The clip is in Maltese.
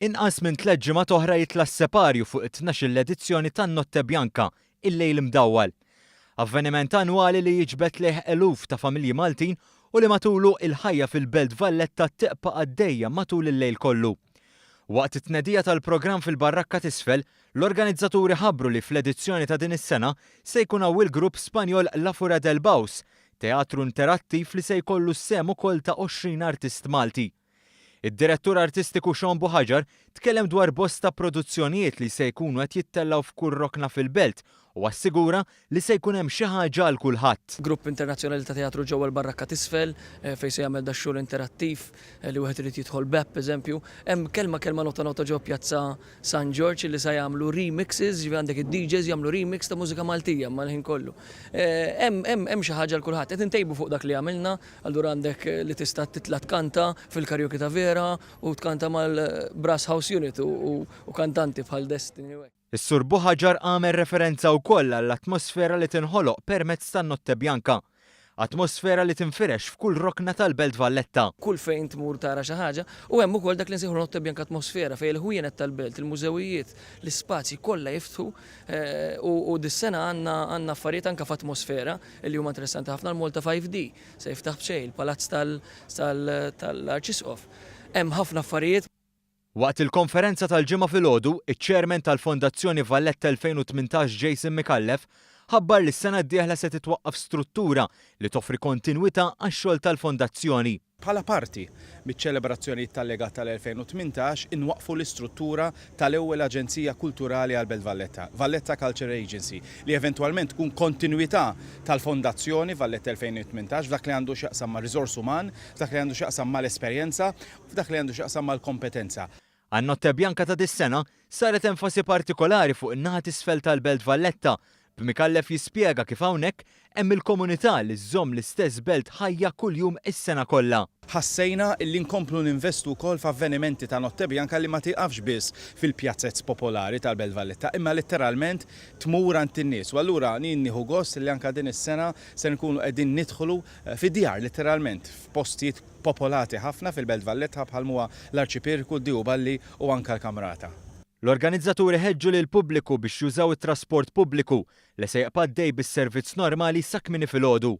Inqas minn tlett ġimgħat oħra jitla' s-separju fuq it-tnax-il edizzjoni tan-Notte Bianca, il-Lejl Imdawwal. Avveniment annwali li jiġbed lejh eluf ta' familji Maltin u li matulu il-ħajja fil-Belt Valletta tibqa' għaddejja matul il-lejl kollu. Waqt it-tnedija tal-programm fil-Barrakka t'Isfel, l-organizzaturi ħabbru li fl-edizzjoni ta' din is-sena se jkun hawn il-grupp Spanjol La Fura del Baus, teatru interattiv li se jkollu s-sehem ukoll ta' 20 artist Malti. Id-direttur artistiku Sean Buhagiar tkellem dwar bosta produzzjonijiet li se jkunu qed jittellgħu f'kull rokna fil-belt u assigura li se jkun hemm xi ħaġa għal kulħadd. Grupp internazzjonali ta' teatru ġewwa l-Barrakka t'Isfel fejn se jagħmel dax-xogħol interattiv li wieħed irid jidħol b'app eżempju. Hemm Kelma Kelma Nota Nota ġewwa Pjazza San Ġorġ li sa jagħmlu remixes, jiġifieri għandek id-DJs jagħmlu remix ta' mużika Maltija mal-ħin kollu. Hemm hemm hemm xi ħaġa għal kulħadd. Qed intejbu fuq dak li għamilna. Allura għandek li tista' titla' tkanta fil-karaoke ta' Vera u tkanta mal-Brass House Unit u kantanti bħal Destiny u hekk. Is-Sur Buhagiar għamel referenza wkoll għall-atmosfera li tinħoloq permezz tan-Notte Bianca. Atmosfera li tinfirex f'kull rokna tal-Belt Valletta. Kull fejn tmur tara xi ħaġa u hemm ukoll dak li nsejħulu Notte Bianca atmosfera fejn il-ħwienet tal-belt, il-mużewijiet, l-ispazji kollha jiftħu u dis-sena għandna għandna affarijiet anke f'atmosfera li huma interessanti ħafna l-Malta 5D se jiftaħ b'xejn, il-Palazz tal-Arċisqof. Hemm ħafna affarijiet. Waqt il-konferenza tal-Ġimgħa filgħodu, iċ-Chairman tal-Fondazzjoni Valletta 2018 Jason Micallef ħabbar li s-sena d-dieħla se titwaqqaf struttura li toffri kontinwità għax-xogħol tal-Fondazzjoni. Bħala parti miċ-ċelebrazzjonijiet tal-Legat tal-2018 inwaqqfu l-istruttura tal-ewwel aġenzija kulturali għall-Belt Valletta, Valletta Culture Agency, li eventwalment tkun kontinwità tal-Fondazzjoni Valletta 2018 f'dak li għandu x'jaqsam ma' riżors uman, f'dak li għandu x'jaqsam mal-esperjenza, f'dak li għandu x'jaqsam mal-kompetenza. Għan-Notte Bianca ta' dis-sena saret enfasi partikolari fuq in-naħa t'isfel tal-Belt Valletta, b'Micallef jispjega kif hawnhekk hemm il-komunità li żżomm l-istess belt ħajja kuljum is-sena kollha. Ħassejna li nkomplu ninvestu wkoll f'avvenimenti ta' Notte Bianca li ma tieqafx biss fil-pjazez popolari tal-Belt Valletta, imma letteralment tmur għand in-nies. U allura jien nieħu gost li anke din is-sena se nkunu qegħdin nidħlu fid-djar letteralment, f'postijiet popolati ħafna fil-Belt Valletta bħal m'huwa l-Arċipierku, d-Diju Balli u anke l-Kamrata. L-organizzaturi ħeġġu lill-pubbliku biex jużaw it-trasport pubbliku li se jibqa' għaddej bis-servizz normali sa kmieni filgħodu.